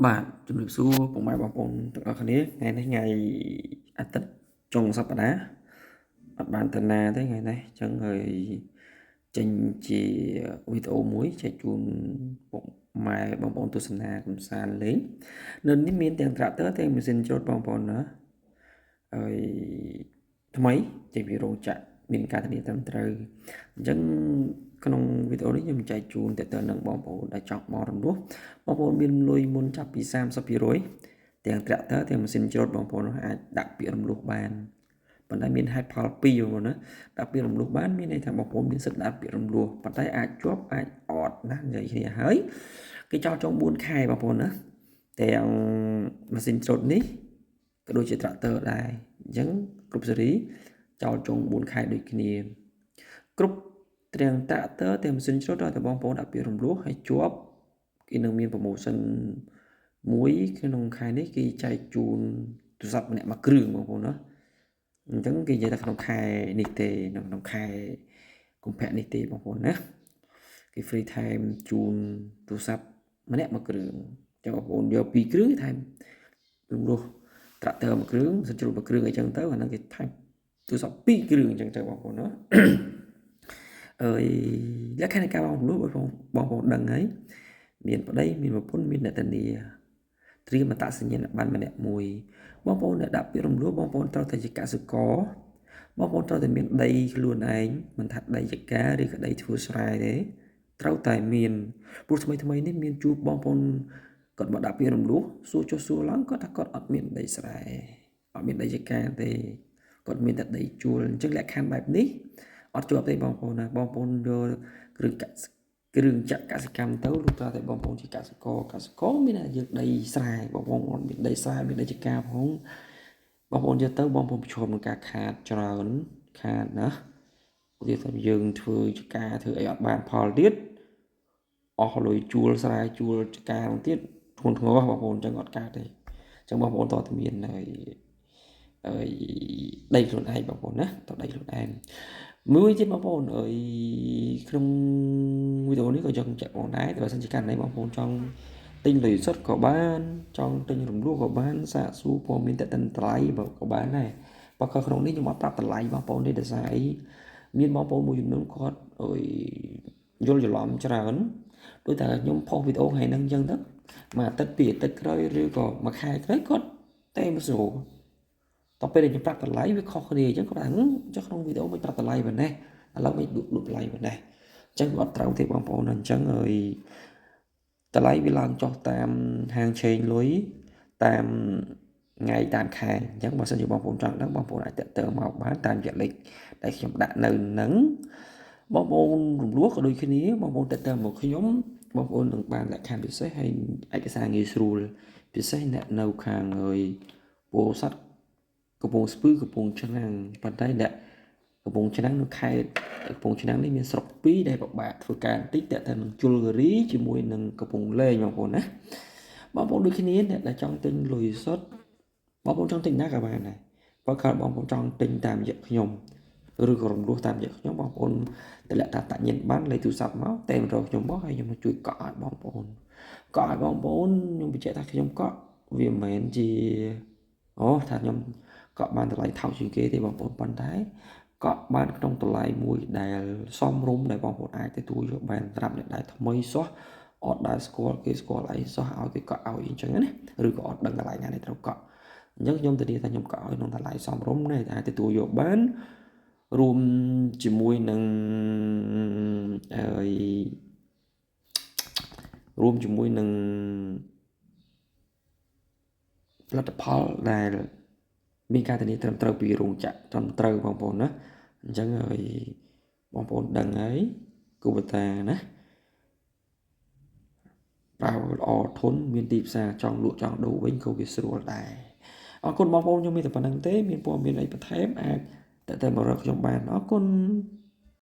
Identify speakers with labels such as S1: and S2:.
S1: បាទជំរាបសួរពុកម៉ែបងប្អូនទាំងអស់គ្នាថ្ងៃនេះថ្ងៃអាទិត្យចុងសប្តាហ៍អត់បានទៅណាទេថ្ងៃនេះអញ្ចឹងហើយចេញជាវីដេអូមួយចែកជូនពុកម៉ែបងប្អូនទស្សនាកំសាន្តលេងនៅនេះមានទាំងត្រាក់ទ័រទាំងម៉ាស៊ីនច្រូតបងប្អូនណាហើយថ្មីចេញពីរោងចក្រមានការធានាត្រឹមត្រូវអញ្ចឹងក្នុងវីដេអូនេះខ្ញុំចែកជូនតទៅនឹងបងប្អូនដែលចង់បង់រំលោះបងប្អូនមានលុយមុនចាប់ពី30%ទាំងត្រាក់ទ័រទាំងម៉ាស៊ីនច្រូតបងប្អូនអាចដាក់ពាក្យរំលោះបានប៉ុន្តែមានហេតុផលពីរបងប្អូនណាដាក់ពាក្យរំលោះបានមានន័យថាបងប្អូនមានសិទ្ធិដាក់ពាក្យរំលោះប៉ុន្តែអាចជាប់អាចអត់ណានិយាយគ្នាហើយគេចោលចុង4ខែបងប្អូនណាទាំងម៉ាស៊ីនច្រូតនេះក៏ដូចជាត្រាក់ទ័រដែរអញ្ចឹងគ្រប់ស៊េរីចោលចុង4ខែដូចគ្នាគ្រប់ទាំងត្រាក់ទ័រទាំងម៉ាស៊ីនច្រូតដល់តែបងប្អូនដាក់ពាក្យរំលោះហើយជាប់គេនឹងមាន promotion មួយក្នុងខែនេះគេចែកជូនទូរស័ព្ទម្នាក់មួយគ្រឿងបងប្អូនណាអញ្ចឹងគេនិយាយថាក្នុងខែនេះទេនៅក្នុងខែកុម្ភៈនេះទេបងប្អូនណាគេ free time ជូនទូរស័ព្ទម្នាក់មួយគ្រឿងចឹងបងប្អូនយកពីរគ្រឿងថែមរំលោះត្រាក់ទ័រមួយគ្រឿងសិនជ្រុលមួយគ្រឿងអីចឹងទៅអាហ្នឹងគេថែមទូរស័ព្ទពីរគ្រឿងអញ្ចឹងទៅបងប្អូនណាអើយលក្ខណៈការបងប្អូនបងប្អូនដឹងហើយមានប្តីមានប្រពន្ធមានអ្នកធានាត្រៀមអត្តសញ្ញាណប័ណ្ណម្នាក់មួយបងប្អូនអ្នកដាក់ពាក្យរំលោះបងប្អូនត្រូវតែជាកសិករបងប្អូនត្រូវតែមានដីខ្លួនឯងមិនថាដីចការឬក៏ដីធ្វើស្រែទេត្រូវតែមានព្រោះថ្មីថ្មីនេះមានជួបបងប្អូនគាត់មកដាក់ពាក្យរំលោះសួរចុះសួរឡើងគាត់ថាគាត់អត់មានដីស្រែអត់មានដីចការទេគាត់មានតែដីជួលអញ្ចឹងលក្ខខណ្ឌបែបនេះអត់ជាប់ទេបងប្អូនណាបងប្អូនយកគ្រឿងគ្រឿងចក្រកសិកម្មទៅលុះត្រាតែបងប្អូនជាកសិករកសិករមានតែយើងដីស្រែបងប្អូនអត់មានដីស្រែមានដីចការផងបងប្អូនយកទៅបងប្អូនប្រឈមនឹងការខាតច្រើនខាតណាឧទាហរណ៍ថាយើងធ្វើចការធ្វើអីអត់បានផលទៀតអស់លុយជួលស្រែជួលចការទៀតធ្ងន់ធ្ងរបងប្អូនអញ្ចឹងអត់កើតទេអញ្ចឹងបងប្អូនតើមានហើយហើយដីខ្លួនឯងបងប្អូនណាតដីខ្លួនឯងមួយទៀតបងប្អូនអើយក្នុងវីដេអូនេះក៏ចង់ចាក់បងដែរតែបើសិនជាករណីបងប្អូនចង់ទិញលុយសុទ្ធក៏បានចង់ទិញរំលោះក៏បានសាកសួរព័ត៌មានតតិនតម្លៃក៏បានដែរបើក៏ក្នុងនេះខ្ញុំអត់ប្រាប់តម្លៃបងប្អូនទេដោយសារអីមានបងប្អូនមួយចំនួនគាត់អើយយល់ច្រឡំច្រើនដូចតែខ្ញុំផុសវីដេអូថ្ងៃហ្នឹងអញ្ចឹងទៅមួយអាទិត្យពីរអាទិត្យក្រោយឬក៏មួយខែក្រោយគាត់ទេមកស្រួលតទៅពេលខ្ញុំប្រាប់តម្លៃវាខុសគ្នាអញ្ចឹងគាត់ថាចុះក្នុងវីដេអូមិនប្រាប់តម្លៃប៉ុណ្ណេះឥឡូវមិនលក់លក់តម្លៃប៉ុណ្ណេះអញ្ចឹងអត់ត្រូវទេបងប្អូនអញ្ចឹងហើយតម្លៃវាឡើងចុះតាមហាងឆេងលុយតាមថ្ងៃតាមខែអញ្ចឹងបើសិនជាបងប្អូនចង់ដឹងបងប្អូនអាចតាក់ទងមកបានតាមរយៈលេខដែលខ្ញុំដាក់នៅនឹងបងប្អូនរំលោះក៏ដូចគ្នាបងប្អូនតាក់ទងមកខ្ញុំបងប្អូននឹងបានលក្ខខណ្ឌពិសេសហើយឯកសារងាយស្រួលពិសេសអ្នកនៅខាងហើយពោធិ៍សាត់កំពង់ស្ពឺកំពង់ឆ្នាំងប៉ុន្តែអ្នកកំពង់ឆ្នាំងនៅខេត្តកំពង់ឆ្នាំងនេះមានស្រុកពីរដែលពិបាកធ្វើការបន្តិចតើតើនឹងជលគិរីជាមួយនឹងកំពង់លែងបងប្អូនណាបងប្អូនដូចគ្នាអ្នកដែលចង់ទិញលុយសុទ្ធបងប្អូនចង់ទិញណាក៏បានដែរបើកើតបងប្អូនចង់ទិញតាមរយៈខ្ញុំឬក៏រំលោះតាមរយៈខ្ញុំបងប្អូនតម្លាក់តាតញ្ញាណបានលេខទូរស័ព្ទមកតែមរកខ្ញុំមកហើយខ្ញុំមកជួយកក់ឲ្យបងប្អូនកក់ឲ្យបងប្អូនខ្ញុំបញ្ជាក់ថាខ្ញុំកក់វាមិនមែនជាអូថាខ្ញុំកក់បានតម្លៃថោកជាងគេទេបងប្អូនប៉ុន្តែកក់បានក្នុងតម្លៃមួយដែលសមរម្យដែលបងប្អូនអាចទទួលយកបានសម្រាប់អ្នកដែលថ្មីសោះអត់ដែលស្គាល់គេស្គាល់អីសោះឲ្យគេកក់ឲ្យអញ្ចឹងណាឬក៏អត់ដឹងកន្លែងណាដែលត្រូវកក់អញ្ចឹងខ្ញុំធានាថាខ្ញុំកក់ឲ្យក្នុងតម្លៃសមរម្យដែលអាចទទួលយកបានរួមជាមួយនឹងហើយរួមជាមួយនឹងផលិតផលដែលមានការធានាត្រឹមត្រូវពីរោងចក្រត្រឹមត្រូវបងប្អូនណាអញ្ចឹងហើយបងប្អូនដឹងហើយគូបតាណាប្រើល្អធន់មានទីផ្សារចង់លក់ចង់ដូរវិញក៏វាស្រួលដែរអរគុណបងប្អូនខ្ញុំមានតែប៉ុណ្្នឹងទេមានព័ត៌មានអីបន្ថែមអាចតតែមករកខ្ញុំបានអរគុណ។